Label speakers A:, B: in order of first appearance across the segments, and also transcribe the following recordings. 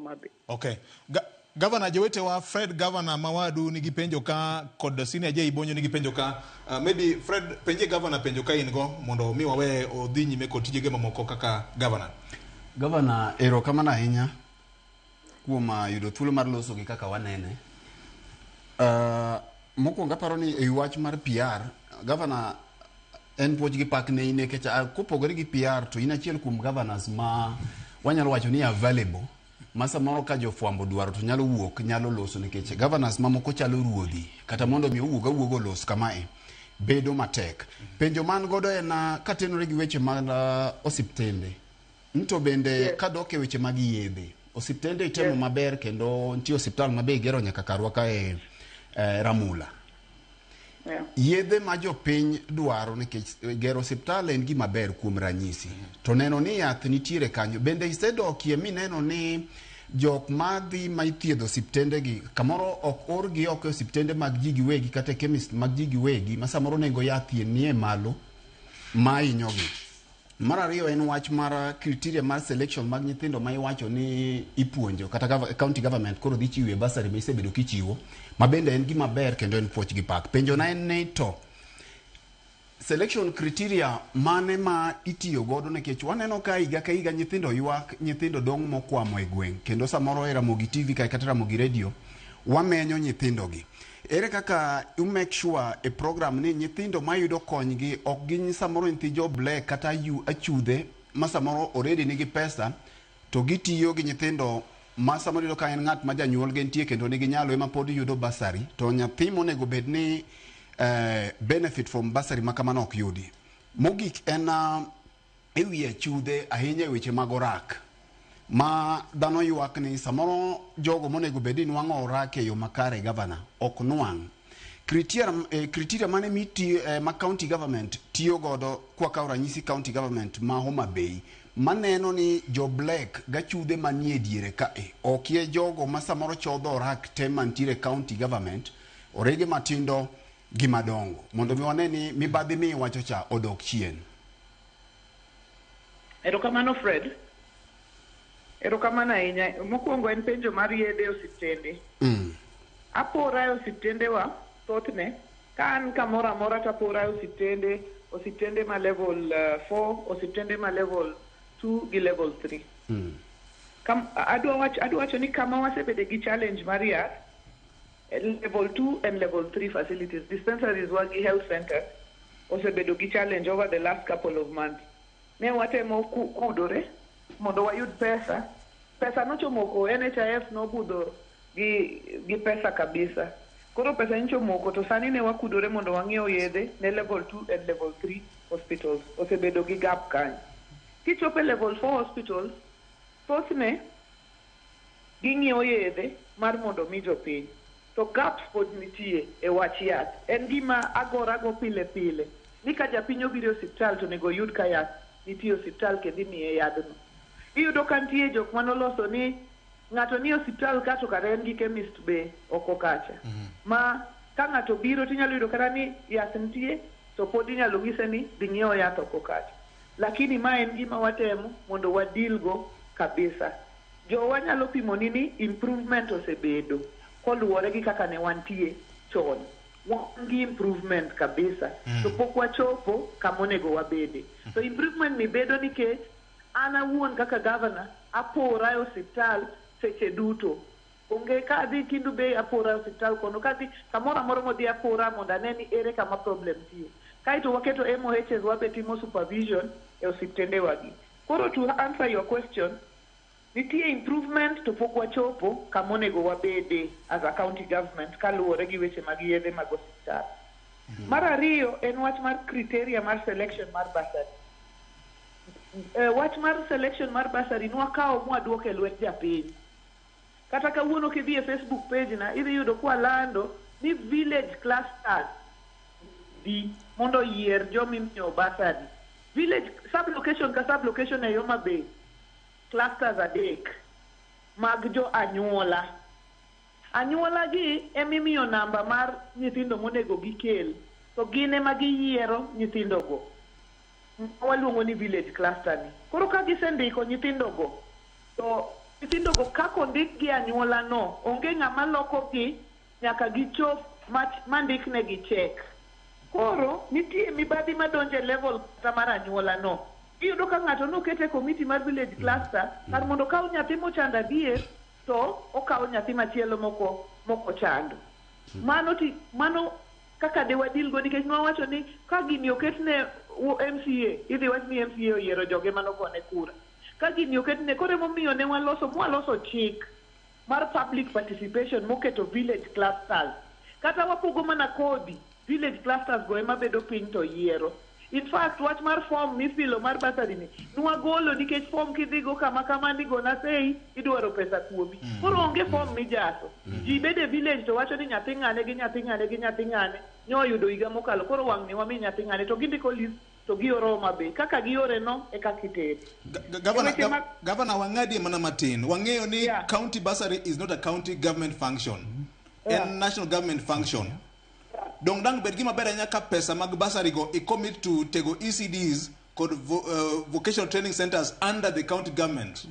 A: Homa Bay.
B: Okay. Governor jowetewa, Fred Governor mawadu nigi penjo ka kod Senior J Bonyo nigi penjo ka. Maybe Fred penje governor penjo ka in go mondo mi wawe odhi nyime kod tijege mamoko kaka governor.
C: Governor, erokamano ahinya kuom yudo thuolo mar loso gi kaka wanene. Mokwongo aparo ni e wach mar PR, governor, en puoch gi pak ne in nikech kopogore gi PR to in achiel kuom governors ma wanyalo wacho ni available ma samoro ka jofwambo dwaro to nyalo wuok, nyalo loso, nikech governors mamoko chalo ruodhi, kata mondo mi owuog awuoga olos kamae bedo matek. Penjo man godo en katenore gi weche mag osiptende to bende kadok e weche mag yedhe, osiptende itemo maber kendo nitie osiptal mabe igero nyaka karwa kae, Ramula. Yedhe ma jopiny dwaro, nikech gero osiptal en gima ber kuom ranyisi, to neno ni yath nitiere kanyo bende isedokie mineno ni jok madhi ma ithiedho osiptendegi kamoro ok orgi oko e osiptende mag ji giwegi kata e chemist mag ji giwegi ma samoro nengo yath nie malo ma hinyogi. Mar ariyo en wach mar criteria mar selection mag nyithindo ma iwacho ni ipuonjo kata county government koro dhi chiwo e bursary ma isebedo kichiwo, ma bende en gima ber kendo en puoch gi pak. Penjo na en ni to selection criteria mane ma itiyo godo, nikech waneno ka higa ka higa nyithindo ywak, nyithindo dong' mokwamo e gweng', kendo samoro e Ramogi TV kae kata Ramogi Radio wamenyo nyithindo gi. Ere kaka u make sure e program ni nyithindo mayudo konygi ok gin samoro nyithi jo black kata yu achudhe ma samoro already nigi pesa to gitiyo gi nyithindo ma samoro iyudo ka en ng'at ma janyuol ge nitie kendo nigi nyalo ema pod yudo bursary, to nyathi monego bed ni benefit from bursary ma kamano ok yudi. Mogik en e wi achudhe ahinya e weche mag orak ma dhano ywak ni samoro jogo monego bed ni nwang'o orak e yo makare, gavana, ok nwang'. Criteria mane mitiyo ma county government tiyo godo, kwakawo ranyisi county government ma Homa Bay, maneno ni jo black gachudhe manie diere kae ok ye jogo ma samoro chodho orak te mantiere county government, orege matindo gi madongo, mondo mi wane ni mibadhi mi iwacho cha odok chien?
A: Erokamano, Fred. Erokamano ahinya. Mokwongo en penjo mar yedhe e osiptende. Apora e osiptendewa thothne, ka an kamoro amora to apora e osiptende, osiptende ma level 4, osiptende ma level 2 gi level 3. Adwa wacho ni kama wasebede gi challenge mar yath, level 2 and level 3 facilities, dispensaries wa gi health centers osebedo gi challenge over the last couple of months. Ne watemo kudore mondo wayud pesa. Pesa nochomoko, NHIF nobudho gi pesa kabisa. Koro pesa nyocha omoko to sani ne wakudore mondo wang'iew yedhe ne level 2 and level 3 hospitals. Osebedo gi gap kanyo. Kichopo e level 4 hospitals, thothne ging'iewo yedhe mar mondo mi jopiny. To gaps pod nitie e wach yath. En gima agorago pile pile ni ka japiny obiro e osiptal to onego oyud ka yath nitie e osiptal kendo imiye yadhno. Iyudo ka nitie jok manoloso ni ng'ato nie osiptal ka to kare en gi chemist be oko kacha. Ma ka ng'ato obiro tinyalo yudo kata ni yath nitie to pod inyalo nyise ni dhi ng'iew yath oko kacha. Lakini ma en gima watemo mondo wa deal go kabisa. Jowa nyalo pimoni ni improvement osebedo koluwore gi kaka ne wantie chon. Wan gi improvement kabisa to pok wachopo kama onego wabede. To improvement ni bedo nikech an awuon kaka governor apora e osiptal seche duto. Onge ka adhi Kendu Bay apora e osiptal kono, kadhi kamoro amora modhi apora mondo ane ni ere kama problem nitie. Kaeto waketo MOHs wa be timo supervision e osiptende wagi. Koro to answer your question, nitie improvement to pok wachopo kama onego wabede as a county government kaluwore gi weche mag yedhe mag osiptal. Mar ariyo en wach mar criteria mar selection mar bursary. Wach mar selection mar bursary nwakawo mwaduoko e lwet japiny. Kata kawuono kidhi e Facebook page na idhi yudo kwalando ni village clusters dhi mondo oyier jomimiyo bursary. Village sub location ka sub location e Homa Bay clusters adek mag jo anyuola. Anyuola gi emimiyo namba mar nyithindo monego gikel to gin ema giyiero nyithindo go ma waluongo ni village cluster ni. Koro ka gisendiko nyithindo go to Nyithindogo kaka ondik gi anyuola no, onge ng'ama lokogi nyaka gichop mandiknegi check. Koro nitie mibadhi madonjo e level kata mar anyuola no. Iyudo ka ng'ato noket e committee mar village cluster, kar mondo okaw nyathi mochando adier, to okawo nyathi machielo moko chando. Mano kaka de wadil go, nikech nwawacho ni ka gini oket ne MCA, idhi wach ni MCA oyiero joge manogone kura. Ka gini oket ne, koro emomiyo ne waloso chik mar public participation moketo village clusters. Kata wapogo mana kodhi, village clusters go ema bedo piny to yiero. In fact, wach mar form mifilo mar bursary ni, nwagolo nikech form kidhigo kama kama ni gona sei, idwaro pesa kuomi. Koro onge form mijaso. Ji bedo e village to wacho ni nyathi ng'ane gi nyathi ng'ane gi nyathi ng'ane nyoyudo higa mokalo, koro wang' ni wami nyathi ng'ane, to gindiko list to gioro Homa Bay. Kaka giore no e kaka itere.
B: Governor, wang'adie mana matin. Wang'eyo ni county bursary is not a county government function. En national government function. Dong dang bed gima ber ahinya ka pesa mag bursary go i commit to tego ECDs kod vocational training centers under the county government.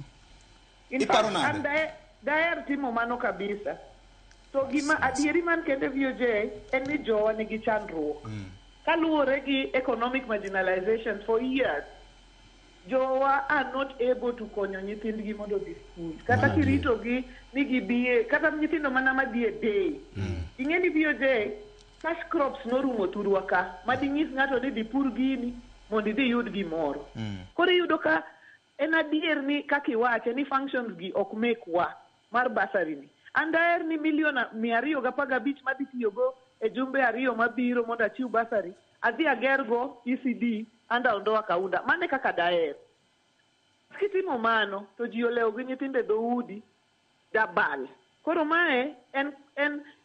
A: In
B: Iparo
A: fact,
B: nade?
A: an daher timo mano kabisa. To gima adieri man kende VOJ en ni jowa nigi chandruok. Kaluwore gi economic marginalization for years, jowa are not able to konyo nyithindgi mondo odhi skul. Kata
C: Mano
A: kirito gi ni gibie, kata nyithindo mana madhi e day. Ing'e ni VOJ, cash crops norumo thurwa ka, madinyis ng'ato ni dhi pur gini mondo idhi iyud gimoro. Koro iyudo ka en adier ni kaka iwache ni functions gi ok mekwa mar bursary ni. An daher ni milion 215 madhi tiyogo e jumbe 2 mabiro mondo achiw bursary, adhi agergo ECD under Ondoa Kaunda. Mano e kaka daher. Kitimo mano to ji olewo gi nyithindo e dhoudi dabal. Koro mae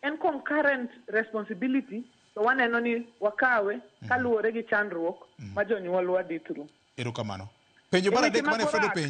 A: en concurrent responsibility, to waneno ni wakawe kaluwore gi chandruok ma jonyuolwa dhi through.
B: Erokamano. Penjo mar
A: E weche
B: adek mane
A: mag
B: Fred
A: orak.
B: openjo.